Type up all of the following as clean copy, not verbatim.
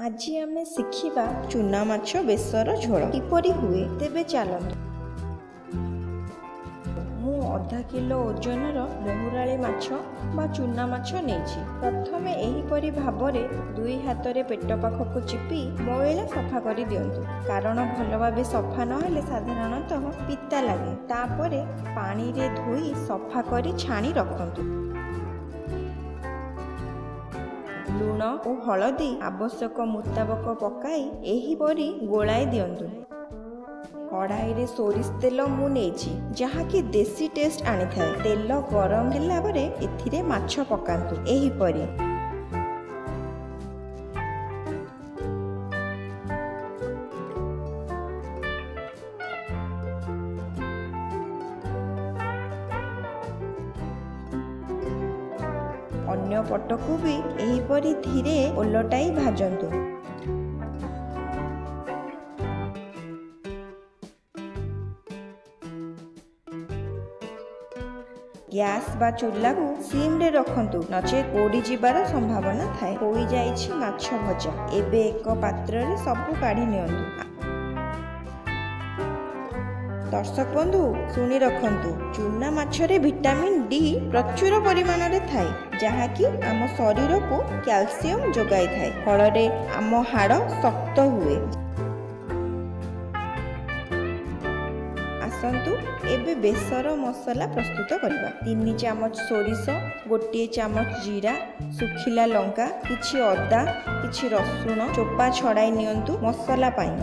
ଆଜି ଆମେ ଶିଖିବା ଚୁନା ମାଛ ବେସର ଝୋଳ କିପରି ହୁଏ। ତେବେ ଚାଲନ୍ତୁ। ମୁଁ 0.5 କିଲୋ ଓଜନର ମହୁରାଳି ମାଛ ବା ଚୁନା ମାଛ ନେଇଛି। ପ୍ରଥମେ ଏହିପରି ଭାବରେ ଦୁଇ ହାତରେ ପେଟ ପାଖକୁ ଚିପି ମଇଳା ସଫା କରି ଦିଅନ୍ତୁ, କାରଣ ଭଲ ଭାବେ ସଫା ନହେଲେ ସାଧାରଣତଃ ପିତା ଲାଗେ। ତାପରେ ପାଣିରେ ଧୋଇ ସଫା କରି ଛାଣି ରଖନ୍ତୁ। ଲୁଣ ଓ ହଳଦୀ ଆବଶ୍ୟକ ମୁତାବକ ପକାଇ ଏହିପରି ଗୋଳାଇ ଦିଅନ୍ତୁ। କଢ଼ାଇରେ ସୋରିଷ ତେଲ ମୁଁ ନେଇଛି, ଯାହାକି ଦେଶୀ ଟେଷ୍ଟ ଆଣିଥାଏ। ତେଲ ଗରମ ହେଲା ପରେ ଏଥିରେ ମାଛ ପକାନ୍ତୁ ଏହିପରି। ଅନ୍ୟ ପଟକୁ ବି ଏହିପରି ଧୀରେ ଓଲଟାଇ ଭାଜନ୍ତୁ। ଗ୍ୟାସ୍ ବା ଚୁଲାକୁ ସିମ୍ରେ ରଖନ୍ତୁ, ନଚେତ୍ ପୋଡ଼ିଯିବାର ସମ୍ଭାବନା ଥାଏ। ହୋଇଯାଇଛି ମାଛ ଭଜା। ଏବେ ଏକ ପାତ୍ରରେ ସବୁ କାଢ଼ି ନିଅନ୍ତୁ। ଦର୍ଶକ ବନ୍ଧୁ, ଶୁଣି ରଖନ୍ତୁ, ଚୁନା ମାଛରେ ଭିଟାମିନ୍ ଡି ପ୍ରଚୁର ପରିମାଣରେ ଥାଏ, ଯାହାକି ଆମ ଶରୀରକୁ କ୍ୟାଲସିୟମ ଯୋଗାଇଥାଏ। ଫଳରେ ଆମ ହାଡ଼ ଶକ୍ତ ହୁଏ। ଆସନ୍ତୁ ଏବେ ବେସର ମସଲା ପ୍ରସ୍ତୁତ କରିବା। 3 ଚାମଚ ସୋରିଷ, 1 ଚାମଚ ଜିରା, ଶୁଖିଲା ଲଙ୍କା, କିଛି ଅଦା, କିଛି ରସୁଣ ଚୋପା ଛଡ଼ାଇ ନିଅନ୍ତୁ ମସଲା ପାଇଁ।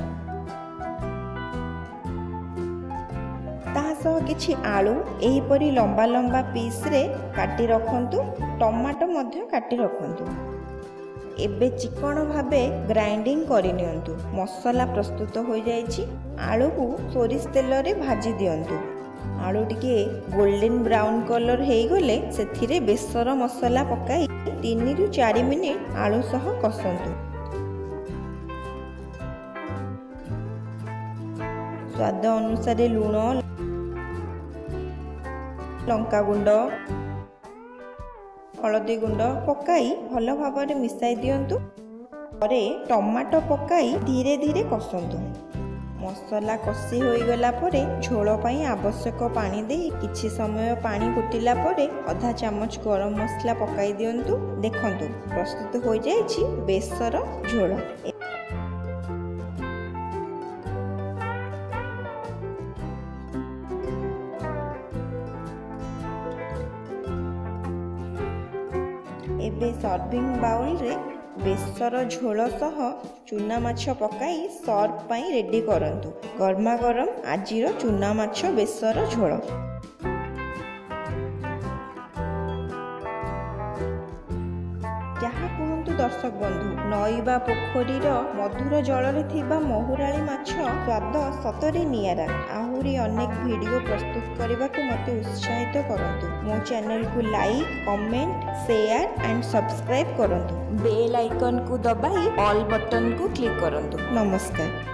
ତାହା ସହ କିଛି ଆଳୁ ଏହିପରି ଲମ୍ବା ଲମ୍ବା ପିସ୍ରେ କାଟି ରଖନ୍ତୁ। ଟମାଟୋ ମଧ୍ୟ କାଟି ରଖନ୍ତୁ। ଏବେ ଚିକଣ ଭାବେ ଗ୍ରାଇଣ୍ଡିଙ୍ଗ କରିନିଅନ୍ତୁ। ମସଲା ପ୍ରସ୍ତୁତ ହୋଇଯାଇଛି। ଆଳୁକୁ ସୋରିଷ ତେଲରେ ଭାଜି ଦିଅନ୍ତୁ। ଆଳୁ ଟିକେ ଗୋଲ୍ଡେନ୍ ବ୍ରାଉନ୍ କଲର୍ ହେଇଗଲେ ସେଥିରେ ବେସର ମସଲା ପକାଇ 3ରୁ 4 ମିନିଟ୍ ଆଳୁ ସହ କଷନ୍ତୁ। ସ୍ୱାଦ ଅନୁସାରେ ଲୁଣ, ଲଙ୍କାଗୁଣ୍ଡ, ହଳଦୀ ଗୁଣ୍ଡ ପକାଇ ଭଲ ଭାବରେ ମିଶାଇ ଦିଅନ୍ତୁ। ପରେ ଟମାଟୋ ପକାଇ ଧୀରେ ଧୀରେ କଷନ୍ତୁ। ମସଲା କଷି ହୋଇଗଲା ପରେ ଝୋଳ ପାଇଁ ଆବଶ୍ୟକ ପାଣି ଦେଇ କିଛି ସମୟ ପାଣି ଫୁଟିଲା ପରେ ଅଧା ଚାମଚ ଗରମ ମସଲା ପକାଇ ଦିଅନ୍ତୁ। ଦେଖନ୍ତୁ, ପ୍ରସ୍ତୁତ ହୋଇଯାଇଛି ବେସର ଝୋଳ। ଏବେ ସର୍ଭିଂ ବାଉଲରେ ବେସର ଝୋଳ ସହ ଚୁନା ମାଛ ପକାଇ ସର୍ଭ ପାଇଁ ରେଡ଼ି କରନ୍ତୁ ଗରମା ଗରମ ଆଜିର ଚୁନା ମାଛ ବେସର ଝୋଳ। ଯାହା କୁହନ୍ତୁ ଦର୍ଶକ ବନ୍ଧୁ, ନଈ ବା ପୋଖରୀର ମଧୁର ଜଳରେ ଥିବା ମହୁରାଳି ମାଛ ସ୍ୱାଦ ସତରେ ନିଆରା। ଆହୁରି ଅନେକ ଭିଡ଼ିଓ ପ୍ରସ୍ତୁତ କରିବାକୁ ମୋତେ ଉତ୍ସାହିତ କରନ୍ତୁ। ମୋ ଚ୍ୟାନେଲକୁ like, comment, share and subscribe କରନ୍ତୁ। ବେଲ୍ ଆଇକନ୍କୁ ଦବାଇ ଅଲ୍ ବଟନ୍କୁ କ୍ଲିକ୍ କରନ୍ତୁ। ନମସ୍କାର।